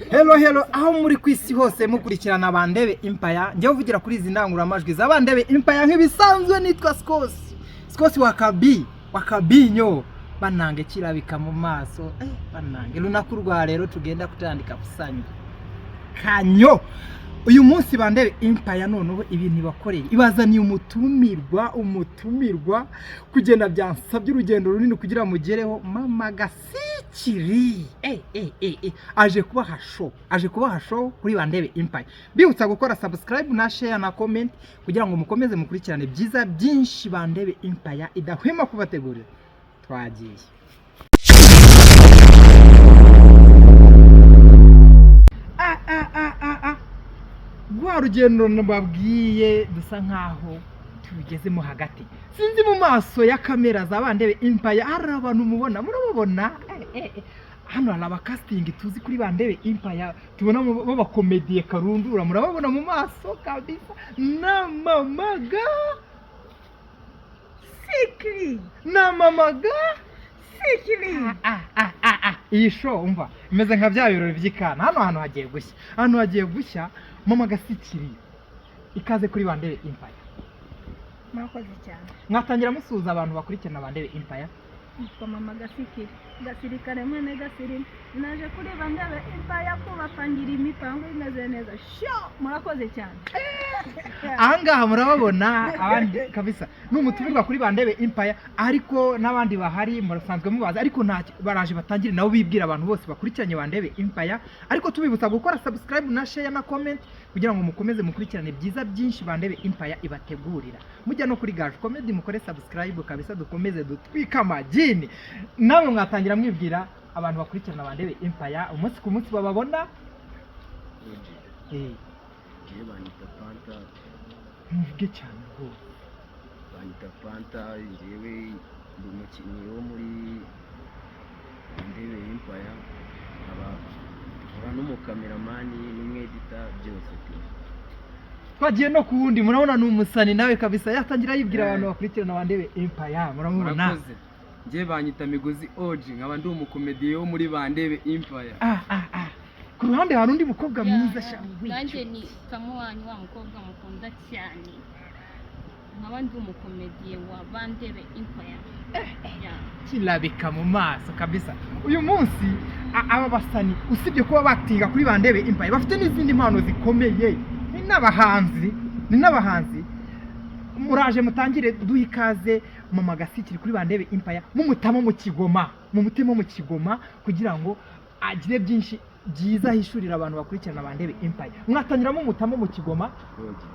Hello, hello, aho muri ku isi hose mukurikirana Bandebe Empire. Njyewe uvugira kuri izi ndangururamajwi za Bandebe Empire nk'ibisanzwe nitwa Sikosi, Sikosi wa Kabi wa Kabinyo. Banange kirabika mu maso, banange lunaku rwa rero tugenda kutandika kusanyu kanyo. Uyu munsi Bandebe Empire noneho ibintu ibakoreye, ibazaniye umutumirwa kugenda byansabye urugendo runini kugira mugereho. Mama Gasikiri aje kubaha show, aje kubaha show kuri Bandebe Empire. Bibutsa gukora subscribe na share na comment kugira ngo mukomeze mukurikirane byiza byinshi Bandebe Empire idahwema kubategurira. Twagiye. Ah, ah, ah, ah, ah. Rwa rugendo nababwiye dusa nkaho tubigezemo hagati. Sinzi mu maso ya kamera za Bandebe Empire hari abantu mubona, murababona. Hano hari abacasting tuzi kuri Bandebe Empire, tubona b'abakomediye karundura, murababona mu maso kabisa. Na mamaga Sikiri. Na mamaga Sikiri. Ah, ah, ah, ah. Iyi show umva imeze nka bya birori by'ikana. Hano hantu hagiye gushya, hano hagiye gushya. Mama Gasikiri, ikaze kuri Bandebe Empire. Murakoze cyane. Mwatangira musuhuza abantu bakurikirana Bandebe Empire. Nitwa Mama Gasikiri, Gasirikare mwene Gasirima. Naje kuri Bandebe Empire kubapangira imipango imeze neza. Sho, murakoze cyane. Ahangaha murababona abandi kabisa ni umutumirwa kuri Bandebe Empire, ariko n'abandi bahari murasanzwe mubazi, ariko nta baraje batangire nabo bibwira abantu bose bakurikiranye Bandebe Empire. Ariko tubibutsa gukora subscribe na share na comment kugira ngo mukomeze mukurikirane byiza byinshi Bandebe Empire ibategurira. Mujya no kuri Gaju Comedy mukore subscribe kabisa, dukomeze dutwike amagini. Namwe mwatangira mwibwira abantu bakurikirana Bandebe Empire umunsi ku munsi bababona. Njyewe banyita Panta. Muvuge cyane rwose. Banyita Panta, njyewe ndi umukinnyi wo muri Ndebe Empire, nkaba n'umukameramani n'umwedita, byose pe. Twagiye no ku wundi, murabona ni umusani nawe kabisa, yatangira yibwira abantu bakurikirana Bandebe Empire, muramubona. Murakoze. Njye banyita Migozi Oji, nkaba ndi umukomediye wo muri Bandebe Empire. Ah, ah, ah. Ku ruhande hari undi mukobwa mwiza sha. Nanjye ni Kamuwanyi, wa mukobwa mukunda cyane, nkaba ndi umukomediye wa Bandebe Empire. Yeah. Kirabika mu maso kabisa. Uyu munsi aba basani usibye kuba batinga kuri Bandebe Empire, bafite n'izindi mpano zikomeye, ni n'abahanzi, ni n'abahanzi. Muraje mutangire duhe ikaze Mama Gasikiri kuri Bandebe Empire, mumutamo mu kigoma, mumutemo mu kigoma kugira ngo agire byinshi byiza ahishurira abantu bakurikirana Bandebe Empire. Mwatangira mumutamo mu kigoma. Oji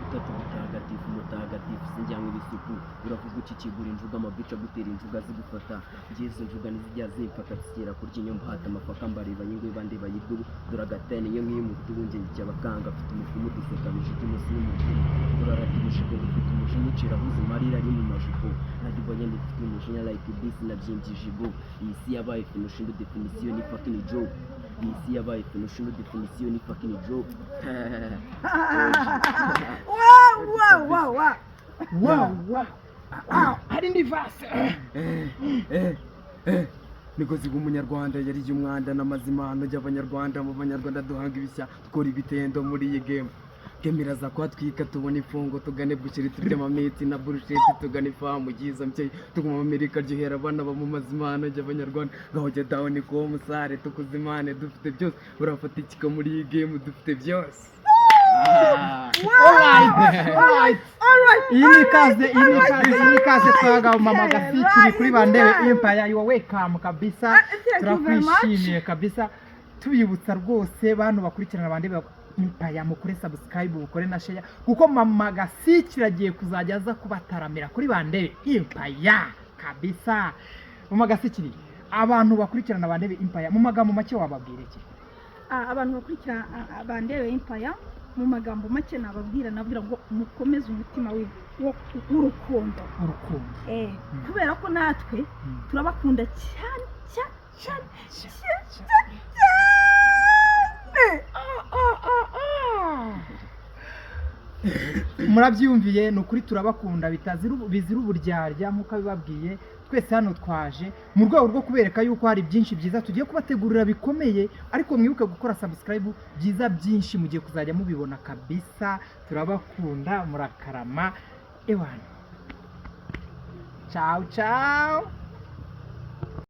utatu mutagatifu mutagatifu, sinjyanywa ibisupu, uravuga ukikigura injuga, amabica agutera injuga zigufata. Ngiye izo njuga ntizijya zimfata, zigera kurya inyumba hata amapaka mbareba y'ingwe bandeba y'idubu. Dore agatene iyo nk'iyo umudubu njye njya abakanga mfite umufumu duseka bijiji munsi y'umuvumu. Urarata ubushigo bufite umujinya ucira ahuze amarira ari mu majipo najya ndifite umujinya like this nabyimbye ijigo. Iyi si yabaye finushindo, definition ni fucking joke. Iyi si yabaye finushindo, definition ni fucking joke. Wow, wow, wow, wow. Wow, wow. Hari indi verse. Migozi w'umunyarwanda yariye umwanda n'amazimano y'abanyarwanda. Mu banyarwanda duhanga ibishya, dukora ibitendo muri iyi game. Game iraza kuhatwika, tubona ifungo, tugane bushiri, turya amamiti na burusheti, tugane ifamu ryiza mbyeyi, tuguma Amerika ryohera abana bo mu mazimano y'abanyarwanda. Ngaho jya down kuwo musare tukuzimane, dufite byose, urafata ikika muri iyi game, dufite byose. Alright, alright. Iyi ni ikaze, iyi ni ikaze, iyi ni ikaze twaga Mama Gasikiri kuri Bandebe Empire. You are welcome kabisa. Thank you very much. Turakwishimiye kabisa. Tubibutsa rwose bantu bakurikirana Bandebe Empire, mukore subscribe, mukore na share, kuko Mama Gasikiri agiye kuzajya aza kubataramira kuri Bandebe Empire kabisa. Mama Gasikiri, abantu bakurikirana Bandebe Empire, mu magambo make wababwira iki? Abantu bakurikira Bandebe Empire, mu magambo make nababwira, nabwira ngo mukomeze umutima w'urukundo. Urukundo. Kubera ko natwe turabakunda cyane cyane cyane cyane cyane. Murabyiyumviye, ni ukuri turabakunda bitazira bizira uburyarya nk'uko abibabwiye. Twese hano twaje mu rwego rwo kubereka yuko hari byinshi byiza tugiye kubategurira bikomeye, ariko mwibuke gukora subscribe. Byiza byinshi mugiye kuzajya mubibona kabisa. Turabakunda, murakarama. Ewana, ciao ciao.